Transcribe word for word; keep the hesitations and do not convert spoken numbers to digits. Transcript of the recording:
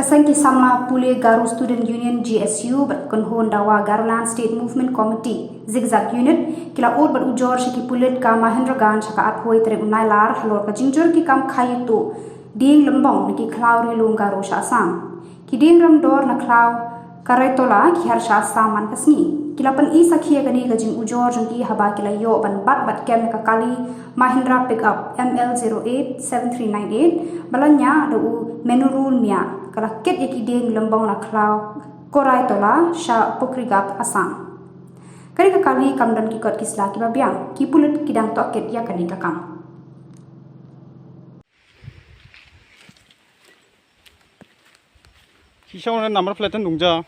Ka seng ki samla pule Garo Student Union, G S U, bad kynhun dawa Garoland State Movement Committee, Zigzag Unit, ki la ud bad ujor sha ki pulit ka Mahendraganj ha ka arphew tarik u Nailar halor ka jingjur ki kam khaii tuh dieng lymbong na ki khlaw ri lum Garo sha Assam. Ki dieng rem dor na khlaw Karaitola ki her sha Assam man ka sngi. Ki la pyni sakhi ïa kane ka jingujor jong ki haba ki la ïoh ban bat bad kem ïa ka kali Mahindra Pickup M L zero eight seven three nine eight ba la ñiah da u Menurul Miah, ka la kit ïa ki dieng lymbong na khlaw Karaitola sha Pukhrighab, Assam. Kane ka kali kam don ki kot ki sla kiba biang, ki pulit ki dang tohkit ïa kane ka kam. Ki shong na number plate nung ja.